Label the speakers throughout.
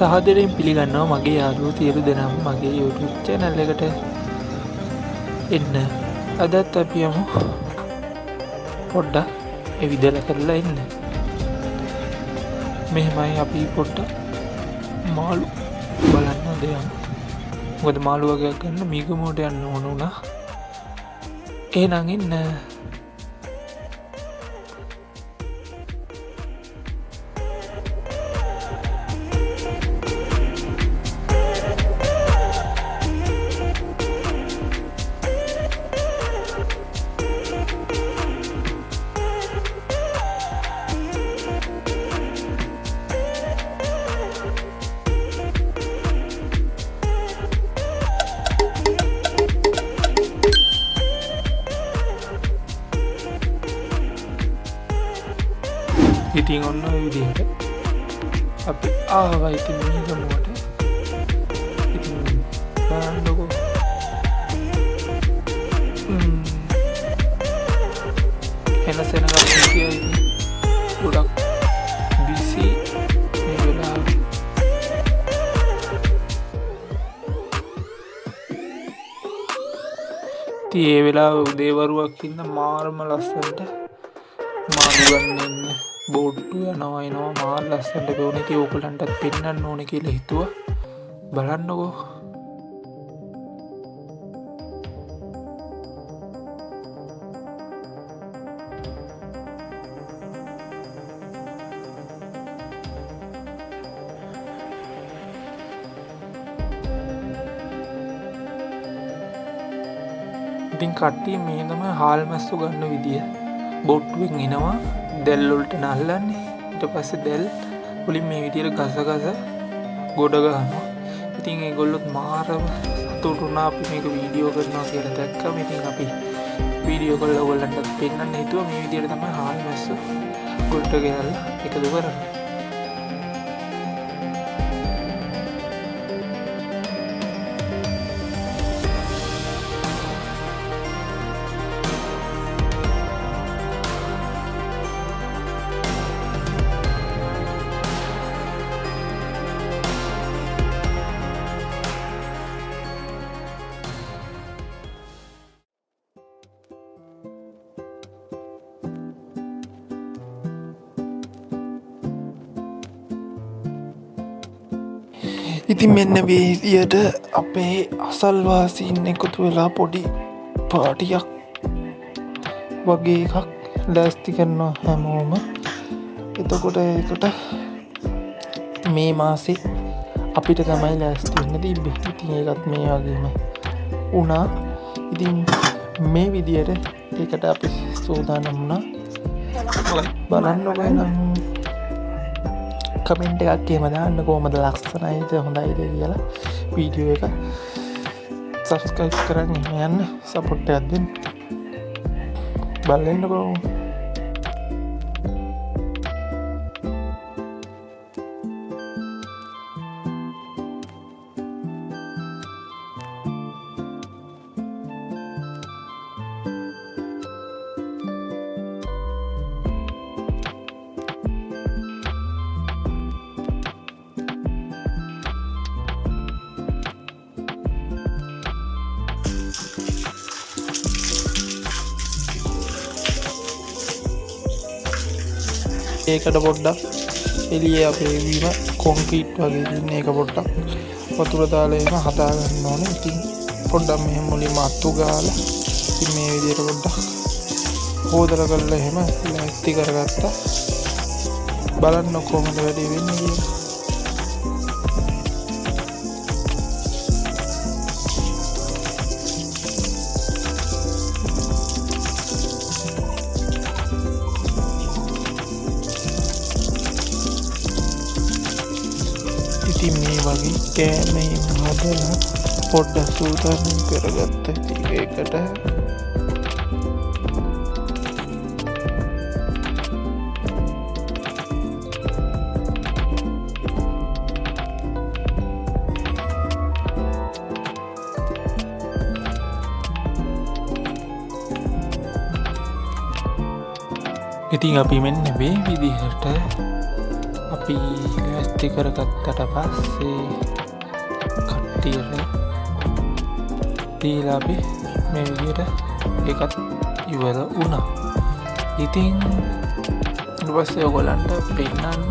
Speaker 1: සාදරයෙන් පිළිගන්නවා මගේ යාළුවෝ සියලු දෙනාම මගේ YouTube channel එකට එන්න. අදත් අපි යමු පොඩ්ඩක් ඇවිදලා කරලා එන්න. මෙහෙමයි අපි පොඩ්ඩක් මාළු බලන්න අද යමු. මොකද මාළු වගේක් ගන්න මීගමුවට යන්න ඕන වුණා. එහෙනම් එන්න. ඉතින් ඔන්න ඔය විදිහට අපි ආවා ඉතින් මීගමුවට. ඉතින් බලන්නකෝ. එන සෙනගක් හිටියා. ඉතින් ගොඩක් බිසි මේ වෙලාවේ. ඉතින් ඒ වෙලාවේ උදේ වරුවක් ඉන්න මාරම ලස්සනට මාළු ගන්න එන්න බෝට්ටු යනවා එනවා මාර ලස්සනට පෙවුනේ. ඉතින් ඕගොල්ලන්ටත් පෙන්නන්න ඕනේ කියලා හිතුවා. බලන්නකෝ. ඉතින් කට්ටිය මේ තමයි හාල් මැස්සු ගන්න විදිය. බෝට්ටුවෙන් එනවා, දැල් වලට නල්ලන්නේ. ඊට පස්සේ දැල් වලින් මේ විදියට ගස ගස ගොඩ ගහනවා. ඉතින් ඒගොල්ලොත් මාරම සතුටු වුණා අපි මේක වීඩියෝ කරනවා කියලා දැක්කම. ඉතින් අපි වීඩියෝ කරලා ඔයගොල්ලන්ටත් පෙන්නන්න හිතුවා. මේ විදියට තමයි හාල් මැස්සු ගොඩට ගෙනල්ලා එකතු කරන්නේ. ඉතින් මෙන්න මේ විදියට අපේ අසල්වාසීන් එකතු වෙලා පොඩි පාටියක් වගේ එකක් ලෑස්ති කරනවා හැමෝම. එතකොට ඒකට මේ මාසේ අපිට තමයි ලෑස්ති වෙන්න තිබ්බේ. ඉතින් ඒකත් මේ වගේම වුණා. ඉතින් මේ විදියට ඒකට අපි සූදානම් වුණා. බලන්නකෝ එහෙනම් කමෙන්ට් එකක් එහෙම දාන්න කොහොමද ලස්සනයිද හොඳයිද කියලා. වීඩියෝ එක සබ්ස්ක්‍රයිබ් කරන් එහෙම යන්න සපෝට් එකක් දෙන්න. බලන්නකෝ. ඒකට පොඩ්ඩක් එළියේ අපේ වීම කොන්ක්‍රීට් වගේ තියෙන එක පොඩ්ඩක් වතුර දාලා එහෙම හදා ගන්න ඕනේ. ඉතින් පොඩ්ඩක් මෙහෙම මුලින්ම අතු ගාලා ඉතින් මේ විදියට පොඩ්ඩක් හොදලා කරලා එහෙම ලෑස්ති කරගත්තා. බලන්න කොහොමද වැඩේ වෙන්නේ කියලා. ඉතින් මේ වගේ කෑම එහෙම හදලා පොඩ්ඩක් සූදානම් කරගත්තා. ඉතින් ඒකට ඉතින් අපි මෙන්න මේ විදිහට අපි ලෑස්ති කරගත්තට පස්සේ කට්ටියට දීලා අපි මේ විදිහට ඒකත් ඉවර වුණා. ඉතින් ඊට පස්සේ ඔයගොල්ලන්ට පෙන්නන්න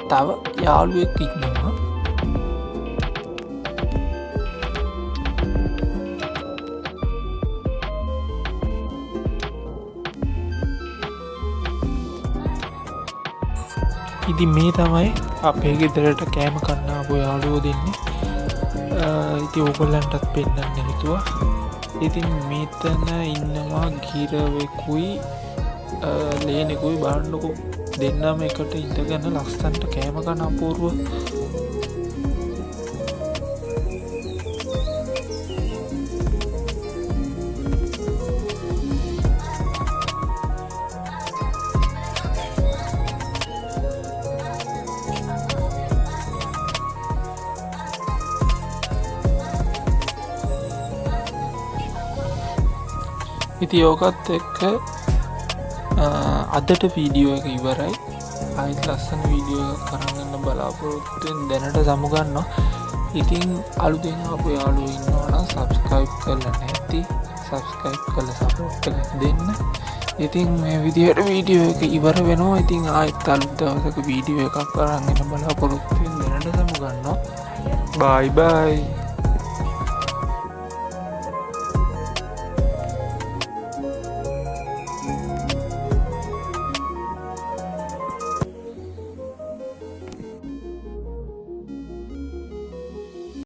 Speaker 1: තව යාළුවෙක් ඉන්නවා. ඉතින් මේ තමයි අපේ ගෙදරට කෑම කන්න ආපු යාළුවෝ දෙන්නේ. ඉතින් ඕගොල්ලන්ටත් පෙන්නන්න හිතුවා. ඉතින් මෙතන ඉන්නවා ගිරවෙකුයි ලේනෙකුයි. බලන්නකෝ දෙන්නම එකට ඉඳගෙන ලස්සනට කෑම කන අපූර්ව. ඉතින් ඕකත් එක්ක අදට වීඩියෝ එක ඉවරයි. ආයෙත් ලස්සන වීඩියෝ එකක් අරන් එන්න බලාපොරොත්තු වෙන දැනට සමුගන්නවා. ඉතින් අලුතෙන් ආපු යාළුවෝ ඉන්නවා නම් සබ්ස්ක්‍රයිබ් කරලා නැති සබ්ස්ක්‍රයිබ් කරලා සපෝට් එකක් දෙන්න. ඉතින් මේ විදිහට වීඩියෝ එක ඉවර වෙනවා. ඉතින් ආයෙත් අලුත් දවසක වීඩියෝ එකක් අරන් එන්න බලාපොරොත්තු වෙන දැනට සමුගන්නවා. බයි බයි.